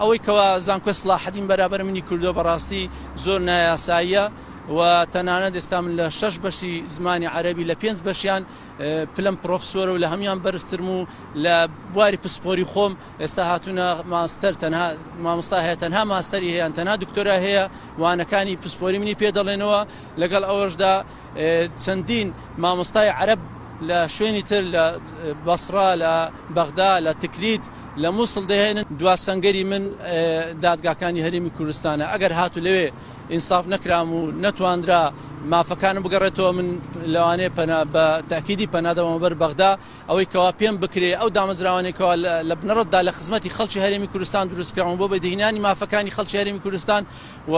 ئەوەی کەوا زانکۆی سڵاحەدین بەرابەر منی کردووە بەڕاستی زۆر نایاساییە و تەنانەت ئێستا من لە شەش بەشی زمانی عەرەبی لە پێنج بەشیان پلەم پڕۆفسۆرە و لە هەموویان بەرزترم و لە بواری پسپۆری خۆم ئێستا هاتوونە ماستەر تەنها مامۆستا هەیە تەنها ماستەری هەیە یان تەنها دکتۆرای هەیە وانەکانی پسپۆری منی پێ دەڵێنەوە لەگەڵ ئەوەشدا چەندین مامۆستای عەرەب لە شوێنی تر لە بەسڕە، لە بەغدا، لە تکریت، لە موسڵ دەهێنن. دوا سەنگەری من دادگاکانی هەرێمی کوردستانە، ئەگەر هاتوو لەوێ ئینساف نەکرام و نەتوانرا مافەکانم بگەڕێتەوە، من لەوانەیە پەنا بە تەئکیدی پەنا دەبەمە بەر بەغدا، ئەوەی کەوا پێم بکرێ ئەو دامەزراوانەی کەوا لە بنەڕەتدا لە خزمەتی خەڵکی هەرێمی کوردستان دروستکراون بۆ بەدیهێنانی مافەکانی خەڵکی هەرێمی کوردستان و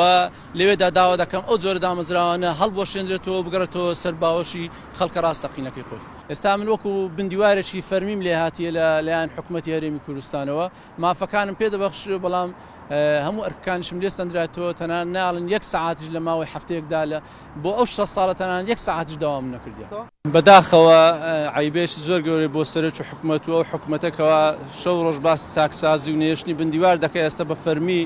لەوێدا داوا دەکەم ئەو جۆرە دامەزراوانە هەڵبوەشێنرێتەوە و بگەڕێتەوە سەر باوەشی خەڵکە ڕاستەقینەکەی خۆی. ئێستا من وەکو بندیوارێکی فەرمیم لێهاتیە لە لایەن حکومەتی هەرێمی کوردستانەوە مافەکانم پێ دەبەخشرێ بەڵام هەموو ئەرکەکانیشم لێ سەندرایەتەوە تەنانەت نایەڵن یەک سەعاتیش لە ماوەی هەفتەیەکدا لە بۆ ئەو 60 ساڵە تەنانەت یەک سەعاتیش دەوامم نەکردیە. بەداخەوە عەیبەیەکی زۆر گەورەی بۆ سەرۆکی حکومەت و ئەو حکومەتە کەوا شەو ڕۆژ باسی چاکسازی و نەهێشتنی بندیوار دەکا ئێستا بە فەرمی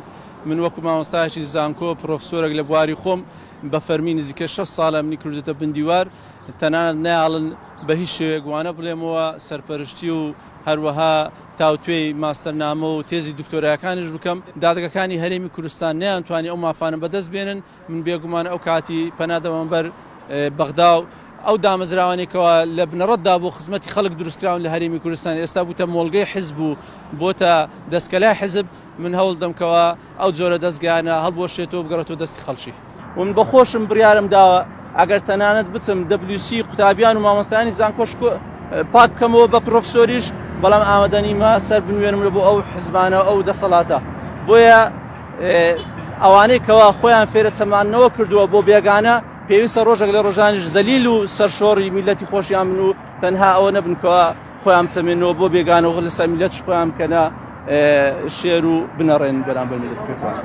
من وەکو مامۆستایەکی زانکۆ پرۆفسۆرێک لە بواری خۆم بە فەرمی نزیکەی 60 ساڵە منی کردوتە بندیوار تەنانەت نایەڵن بە هیچ شێوەیەک وانە بڵێمەوە سەرپەرشتی و هەروەها تاوتوێی ماستەرنامە و تێزی دکتۆرایەکانیش بکەم دادگەکانی هەرێمی کوردستان نەیانتوانی ئەو مافانە بەدەست بێنن من بێگومان ئەو کاتی پەنا دەبەمە بەر بەغدا و ئەو دامەزراوانەی کەوا لە بنەڕەتدا بۆ خزمەتی خەڵک دروستکراون لە هەرێمی کوردستان ئێستا بووتە مۆڵگەی حزب و بۆتە دەستکەلای حزب من هەوڵ دەم کەوا ئەو جۆرە دەستگایانە هەڵبوەشێتەوە بگەڕێتەوە دەستی خەڵکی. و من بەخۆشم بڕیارم داوە ئەگەر تەنانەت بچم WC قوتابیان و مامۆستایانی زانکۆش پاک بکەمەوە بە پرۆفسۆریش بەڵام ئامادە نیمە سەر بنوێنم لە بۆ ئەو حزبانە ئەو دەسەڵاتە بۆیە ئەوانەی کەوا خۆیان فێرە چەماندنەوە کردووە بۆ بێگانە پێویستە ڕۆژێک لە ڕۆژانیش زەلیل و سەرشۆڕی میلەتی خۆشیان بن و تەنها ئەوە نەبن کەوا خۆیان بچەمێنەوە بۆ بێگانە و لەسەر میلەتش خۆیان بکەنە شێر و بنەڕێن بەرامبەر میلەتی خۆیان.